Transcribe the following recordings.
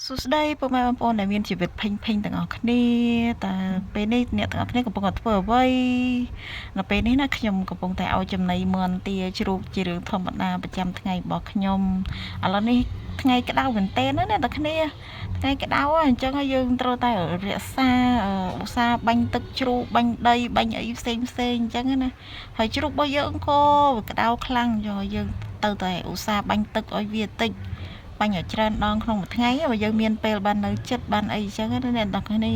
សួស្តីពុកម៉ែបងប្អូនដែលមានជីវិតផេងផេងទាំងអស់គ្នាតើពេលនេះអ្នកទាំងអស់គ្នាកំពុងតែធ្វើអ្វីនៅពេលនេះណាខ្ញុំកំពុងតែឲ្យចំណីមាន់ទាជ្រូកជារឿងធម្មតាប្រចាំថ្ងៃរបស់ខ្ញុំឥឡូវនេះថ្ងៃក្តៅមែនទែនណាអ្នកទាំងគ្នាថ្ងៃក្តៅអញ្ចឹងហើយយើងត្រូវតែរក្សាឧស្សាហ៍បាញ់ទឹកជ្រូកបាញ់ដីបាញ់អីផ្សេងផ្សេងអញ្ចឹងណាហើយជ្រូករបស់យើងក៏វាក្តៅខ្លាំងយកយើងទៅតែឧស្សាហ៍បាញ់ទឹកឲ្យវាតិច បាញ់ឲ្យច្រើនដងក្នុងមួយថ្ងៃបើយើងមានពេលបាននៅចិត្តបានអីចឹងណាអ្នកនរគ្នា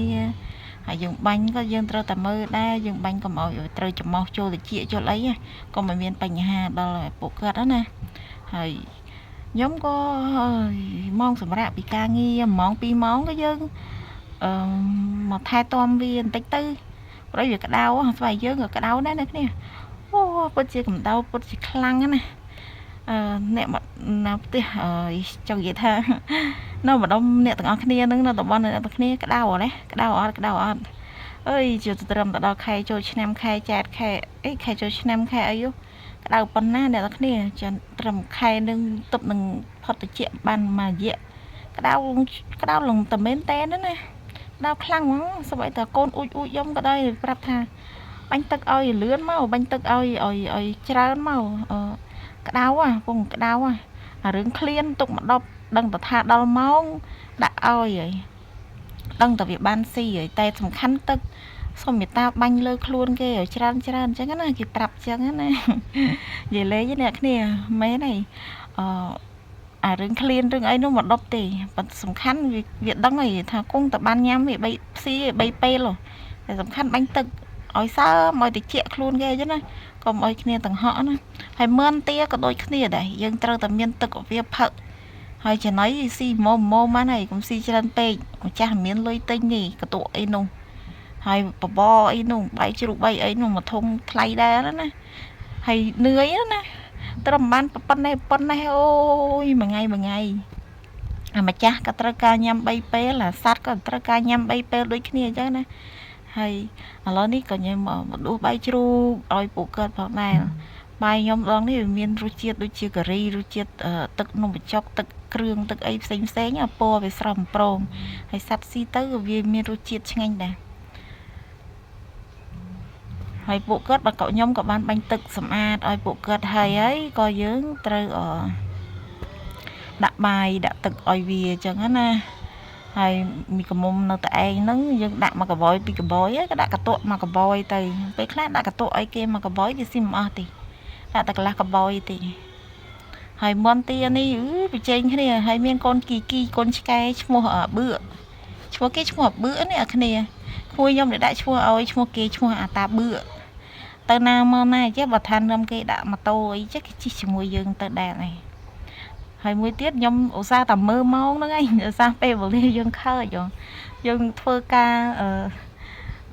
ហើយយើងបាញ់ក៏យើងត្រូវតែមើលដែរយើងបាញ់កុំឲ្យត្រូវច្រមុះចូលត្រចៀកចូលអីកុំឲ្យមានបញ្ហាដល់ពួកគាត់ណាហើយខ្ញុំក៏ម៉ោងសម្រាប់ពីការងារ1ម៉ោង2ម៉ោងក៏យើងអឺមកថែទាំវាបន្តិចទៅព្រោះវាក្តៅស្វែងយើងក៏ក្តៅដែរអ្នកគ្នាអូពិតជាកម្ដៅពិតជាខ្លាំងណាស់អឺអ្នកនៅផ្ទះចង់និយាយថានៅម្ដុំអ្នកទាំងអស់គ្នានឹងនៅតំបន់អ្នកទាំងគ្នាក្តៅអត់ទេក្តៅអត់ក្តៅអត់អើយជាត្រឹមទៅដល់ខែចូលឆ្នាំខែចែកខែអីខែចូលឆ្នាំខែអីក្តៅប៉ុណ្ណាអ្នកទាំងគ្នាចាត្រឹមខែនឹងទប់នឹងផុតតិចបានមួយរយៈក្តៅក្តៅលងតែមែនតែនណាក្តៅខ្លាំងហ្មងសូម្បីតែកូនអ៊ូចអ៊ូចយំក៏ដោយប្រាប់ថាបាញ់ទឹកឲ្យលឿនមកបាញ់ទឹកឲ្យឲ្យឲ្យច្រើនមកអឺក្តៅហ่ะពងក្តៅហ่ะអារឿងឃ្លានទុកម្ដប់ដឹងតែថាដល់ម៉ោងដាក់ឲ្យហើយដឹងតែវាបានស៊ីហើយតែសំខាន់ទឹកសូមមេត្តាបាញ់លើខ្លួនគេឲ្យច្រើនច្រើនអញ្ចឹងណាគេប្រាប់អញ្ចឹងណានិយាយលេងអ្នកគ្នាមែនហើយអឺអារឿងឃ្លានរឿងអីនោះមកដប់ទេប៉ុន្តែសំខាន់វាដឹងហើយថាគង់តែបានញ៉ាំវា3ស៊ី3ពេលតែសំខាន់បាញ់ទឹកឲ្យសើមឲ្យតិចខ្លួនគេអញ្ចឹងណាកុំឲ្យគ្នាទាំងហក់ណាហើយមឿនទាក៏ដូចគ្នាដែរយើងត្រូវតែមានទឹកឲ្យវាផឹកហើយចំណីស៊ីមុំមុំហ្នឹងហើយកុំស៊ីច្រើនពេកម្ចាស់មានលុយទិញនេះកតក់អីនោះហើយបបរអីនោះបាយជ្រូកបាយអីនោះមួយធុងថ្លៃដែរណាហើយនឿយណាត្រឹមបានប៉ុណ្ណេះប៉ុណ្ណេះអូយមួយថ្ងៃមួយថ្ងៃអាម្ចាស់ក៏ត្រូវការញ៉ាំ3ពេលអាសត្វក៏ត្រូវការញ៉ាំ3ពេលដូចគ្នាអញ្ចឹងណាហើយឥឡូវនេះក៏ខ្ញុំមកដួសបាយជ្រូកឲ្យពួកគាត់ផងដែរបាយខ្ញុំដងនេះវាមានរសជាតិដូចជាការីរសជាតិទឹកនំបញ្ចុកទឹកគ្រឿងទឹកអីផ្សេងផ្សេងពណ៌វាស្រស់ប្រងហើយសត្វស៊ីទៅក៏វាមានរសជាតិឆ្ងាញ់ដែរហើយពួកគាត់បើក៏ខ្ញុំក៏បានបាញ់ទឹកសម្អាតឲ្យពួកគាត់ហើយហើយក៏យើងត្រូវអដាក់បាយដាក់ទឹកឲ្យវាអញ្ចឹងណាហើយមីកមុំនៅតែឯងហ្នឹងយើងដាក់មកកបយពីកបយក៏ដាក់កតក់មកកបយទៅពេលខ្លះដាក់កតក់ឲ្យគេមកកបយគេស៊ីមិនអស់ទេដាក់តែកន្លះកបយទេហើយមន់ទានេះប្រជែងគ្នាហើយមានកូនគីគីកូនឆ្កែឈ្មោះបឿឈ្មោះគេឈ្មោះបឿនេះអាគ្នាក្មួយខ្ញុំដែលដាក់ឈ្មោះឲ្យឈ្មោះគេឈ្មោះអាតាបឿទៅណាមកណាចេះបើថានឹមគេដាក់ម៉ូតូអីចេះគេជិះជាមួយយើងទៅដែរហើយហើយមួយទៀតខ្ញុំឧស្សាហ៍តែមើលម៉ោងហ្នឹងឯងឧស្សាហ៍ពេលវេលាយើងខើចយើងធ្វើការអឺ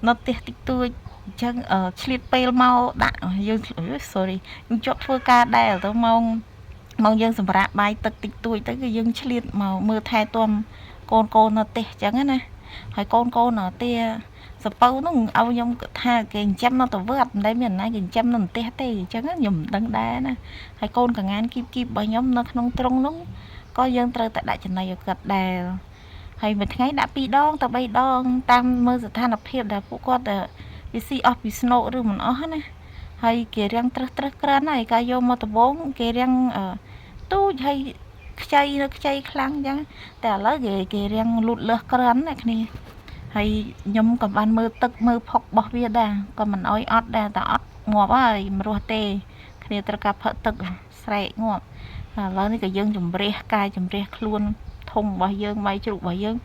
នៅផ្ទះតិចតួចអញ្ចឹងឆ្លៀតពេលមកដាក់យើង sorry យើងជាប់ធ្វើការដែរទៅម៉ោងម៉ោងយើងសម្រាប់បាយទឹកតិចតួចទៅគឺយើងឆ្លៀតមកមើលថែទាំកូនកូននៅផ្ទះអញ្ចឹងណាហើយកូនកូននៅផ្ទះសពៅនោះឲ្យខ្ញុំថាគេចិញ្ចឹមនៅទៅវត្តមិនដែលមានណាគេចិញ្ចឹមនៅផ្ទះទេអញ្ចឹងខ្ញុំមិនដឹងដែរណាហើយកូនកងានគីបគីបរបស់ខ្ញុំនៅក្នុងទ្រុងនោះក៏យើងត្រូវតែដាក់ចំណីឲ្យគាត់ដែរហើយមួយថ្ងៃដាក់2ដងទៅ3ដងតាមមើលស្ថានភាពដែលពួកគាត់វាស៊ីអស់ពីស្នោកឬមិនអស់ណាហើយគេរាំងត្រឹសត្រឹសក្រាន់ហើយកាយកមកដំបងគេរាំងទូចហើយខ្ចីនៅខ្ចីខ្លាំងអញ្ចឹងតែឥឡូវគេគេរាំងលូតលើសក្រាន់ណាគ្នាហើយខ្ញុំក៏បានមើលទឹកមើលផុករបស់វាដែរក៏មិនអោយអត់ដែរតែអត់ងាប់ហើយមិនរស់ទេគ្នាត្រូវការផឹកទឹកស្រែកងាប់ឥឡូវនេះក៏យើងជំរះកាយជំរះខ្លួនធំរបស់យើងបាយជ្រូករបស់យើង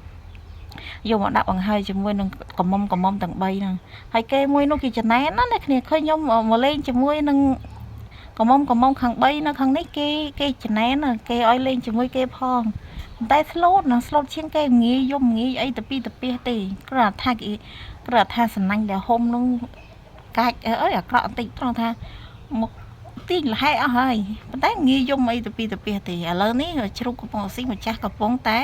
យកមកដាក់បង្ហើយជាមួយនឹងកមុំកមុំទាំង3ហ្នឹងហើយគេមួយនោះគេចំណែនណាអ្នកគ្នាឃើញខ្ញុំមកលេងជាមួយនឹងកមុំកមុំខាង3នៅខាងនេះគេគេចំណែនគេឲ្យលេងជាមួយគេផងតែស្លូតណាស្លូតជាងគេងាយយំងាយអីទៅពីទៅពីទេគ្រាន់ថាគេគ្រាន់ថាសំណាញ់ដែលហុំនោះកាច់អើយអាក្រក់បន្តិចត្រង់ថាមកទាញលហែអស់ហើយប៉ុន្តែងាយយំអីទៅពីទៅពីទេឥឡូវនេះជ្រូកកំពុងស៊ីម្ចាស់កំពុងតែ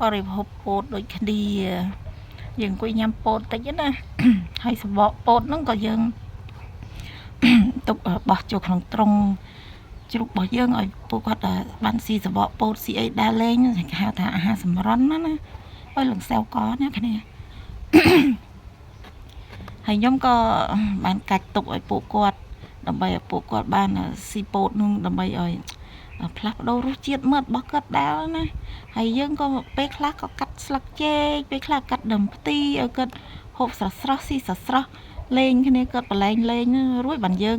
បរិភោគពោតដូចគ្នាយើងអង្គុយញ៉ាំពោតតិចណាហើយសបកពោតហ្នឹងក៏យើងទុកបោះចូលក្នុងទ្រុង ជ្រូករបស់យើងឲ្យពួកគាត់បានស៊ីសបកពោតស៊ីអីដើរលេងគេហៅថាអាហារសម្រន់ណាណាឲ្យលងសែវកណាគ្នា ហើយខ្ញុំក៏បានកាច់ទុកឲ្យពួកគាត់ដើម្បីឲ្យពួកគាត់បានស៊ីពោតនោះដើម្បីឲ្យផ្លាស់ប្ដូររសជាតិមាត់របស់គាត់ដែរណាហើយយើងក៏ពេលខ្លះក៏កាត់ស្លឹកចេកពេលខ្លះកាត់ដើមផ្ទីឲ្យគាត់ហូបស្រស់ស្រស់ស៊ីស្រស់ស្រស់លេងគ្នាគាត់ប្រឡែងលេងរួចបានយើង